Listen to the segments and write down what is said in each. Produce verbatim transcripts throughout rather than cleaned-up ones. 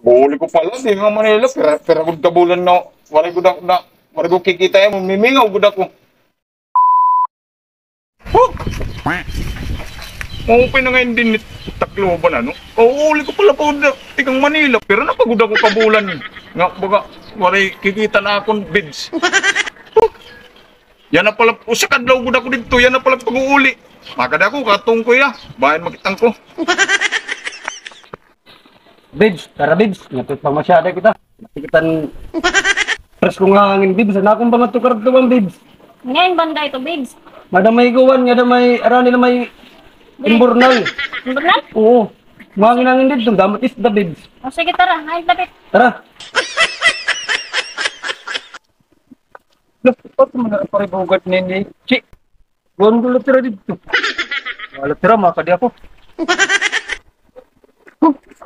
Buuli ko pala, di nga Manila, pira, pira gud ka bulan na, waray gud ako na, waray gud kikita, eh, mimingaw gud ako. Huh! Maupay na ngay-an dinhi it Tacloban, ano? Kauuli ko pala pa gud tikang Manila, pira na pa gud ako ka bulan. Nga, baga, waray kikita na akon bibs. Huh! Yana pala, usa ka adlaw gud ako didto, yana pala pag-uuli. Makadi ako, katong ko ya, bahin makit-an ko. Bibs, tara, Bibs. Ngadto pamasyada kita. Ngadto kita hin presko nga hangin, Bibs. An akon pangadto karadtuan, Bibs. Ngay-an banda ito, Bibs? Ngada may kuan, ngada may, ara nila may Bibs. Imburnal. Imburnal? Oo. Mahangin-hangin didto, damo it isda, Bibs. O, sige, tara. Hain, lapit. Tara. Lah, ba't man na pare bugad ni, ni Chi? Buwan ko lang tira dito. Wala tira, makadi ako.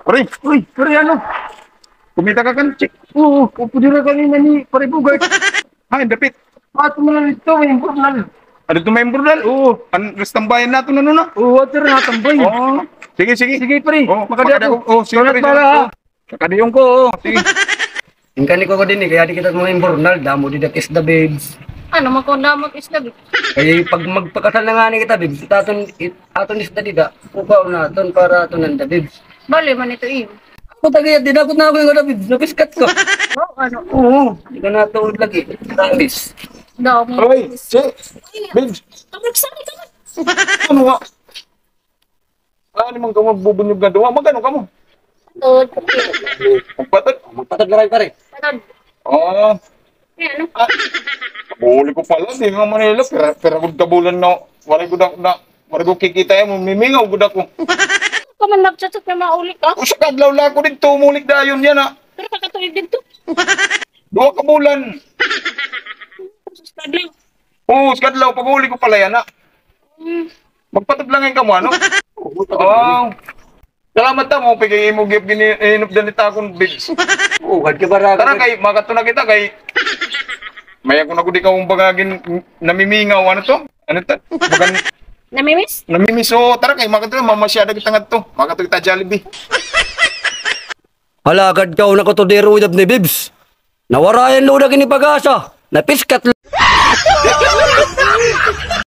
Pre, uy, pre, ano? Kumita ka kan Chi? Oo, upo dira kanina ni pare bugad. Ay, dapit. Ato mo na dito, may imburnal. Ano ito may imburnal? Oo. An, tambayan naton, ano na? Oo, ato rin natambay. Oo. Sige, sige. Sige, pre. Oo, makadi ako. Oo, sige, salamat, pre, pala, salamat. Oo. Kakadiyon ko, oo. Sige. Ingkani ko ko dinhi, kay adi kita mga imburnal, damo dida it isda, babes. Ano man ko damo it isda, babes? Kay pag magpakasal na ngani kita, babes, it aton, it aton isda dida, kukuhaon naton para aton nanda, babes. Bali man ito, iyo. Ako tagay, dinakot na ako yung ano, babes, napiskat ko. Oo, ano? Oo, di ka natuod lagi. Promise. Damo. Oy, si, babes. Tabak sa akin, tabak. Ano nga? Ano man kamo magbubunyog nga duha? Magano kamo? Patod. Magpatod. Magpatod na rin, pare. Patod. Oo. Ay, ano? Ah, buuli ko pala, di nga Manila, pira, pira gud ka bulan na, waray gud ako na, waray gud kikita, eh, mimingaw gud ako. Ka man nagchat-chat nga mauli ka? Usa ka adlaw la ako didto, umulik dayon yana. Pero kakatuig didto? Duha ka bulan. Usa ka adlaw. Oo, usa ka adlaw, pag-uli ko pala yana. Hmm. Magpatod lang kamo, ano? Oo, magpatod lang. Oo. Salamat ta mo, pigay imo gip gini, inupdan nita akon, babes. Oo, kad ka bara. Tara, kay, makadto na kita, kay, may ako na gud ikaw ang bagagin, namimingaw, ano to? Ano to? Bagan. Namimiss? Namimiss, oo, tara, kay, makadto na, mamasyada kita ngadto. Makadto kita Jollibee. Hala, kad ka, una ko to, dero, idab ni Bibs. Nawarayan lo na kini pag-asa. Napiskat lo.